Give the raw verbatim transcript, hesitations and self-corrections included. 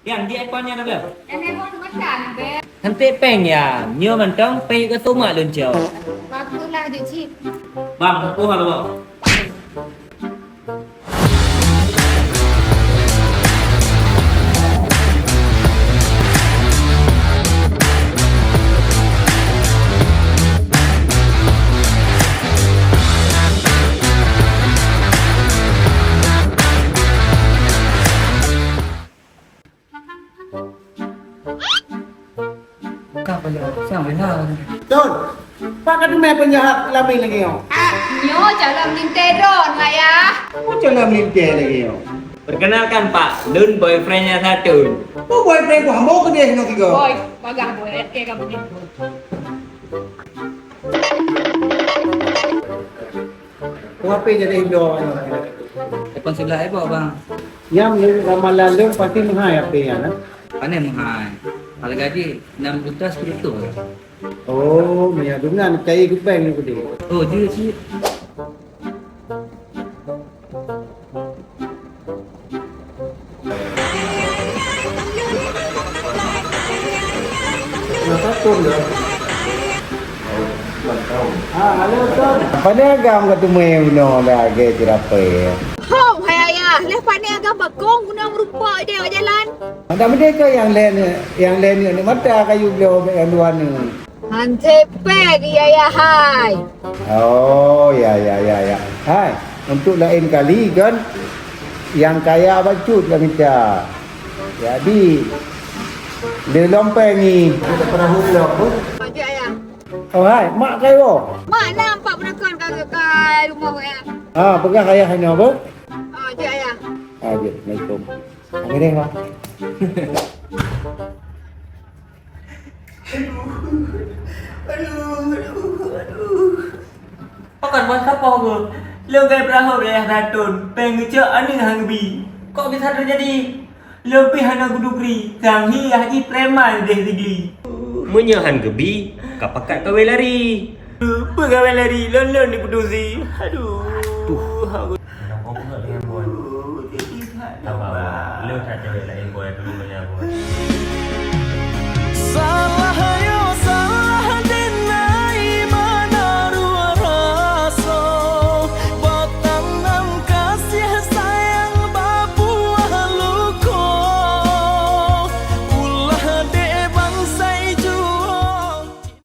Yang di ekor nya dah. Yang heboh tu macam, Beb. Henti peng ya, nyoe mantong peng ke sumak lun cok. Bagus lah, Dek Cik. Bang, oh, halo, Bang. Ka payah sang beuna. Tun, pak ka teumé penjahat lami lagi nyoe? Nyoe calon meulintèe droen, Ayah. Oh, calon meulintèe lagi nyoe. Perkenalkan, Pak, lôn boyfriend-nya Satun. Oh, boyfriend ku hamba keudeh nyoe tiga. Boy, bagah boy, eh, ka begitu. Keuhapé jadi indoe nyoe. Telepon sebelah eh, Bang. Nyam ramalan lôn pasti meuhai hapé nyan, eh? Pane meuhai. Harga jih enam juta sepuluh tu. Oh, meuya dengan cai geubank ni gede. Oh, dia sih. Kenapa Tun ya? Ah, halo Tun. Pane agam ka teumé bunoe lagèe sirapai. Hom, hai ayah, leh pane agam bakong guna meurumpak idéh awak jalan. Ada merdeka yang lain, yang lain ni mata kayu beliau yang dua ni. Han sepèe geuh yah hai. Oh, ya, ya, ya, ya. Hai, untuk lain kali kan, nyang kaya bacut lah mita. Jadi, di lompeng ni. Ada perahu lom pun. Bacut ayah. Oh, hai, mak kayo. Mak nampak penakon ka, ka rumah ayah. Ah, peugah ayah ni apa? Ah, jeuet ayah. Ah, jeuet. Assalamualaikum. Akhirnya, Mak. Aduh, aduh, aduh, aduh. Pakon bos kapoh geuh. Lôn gai peurahô bak Yah Satun, péng geucok aneuk han geubi. Kok bisa teujadi? Lôn pih hana gudugri, sang hi yah jih preman deh digli. Meunyoe han geubi, ka pakat kawé lari. Peugawée lari, lôn-lôn dipeudusi. Aduh. Aduh. Aduh, jadi that. Sabar, Bang. Lôn that cewek laén, Boy, dulu nya, Boy.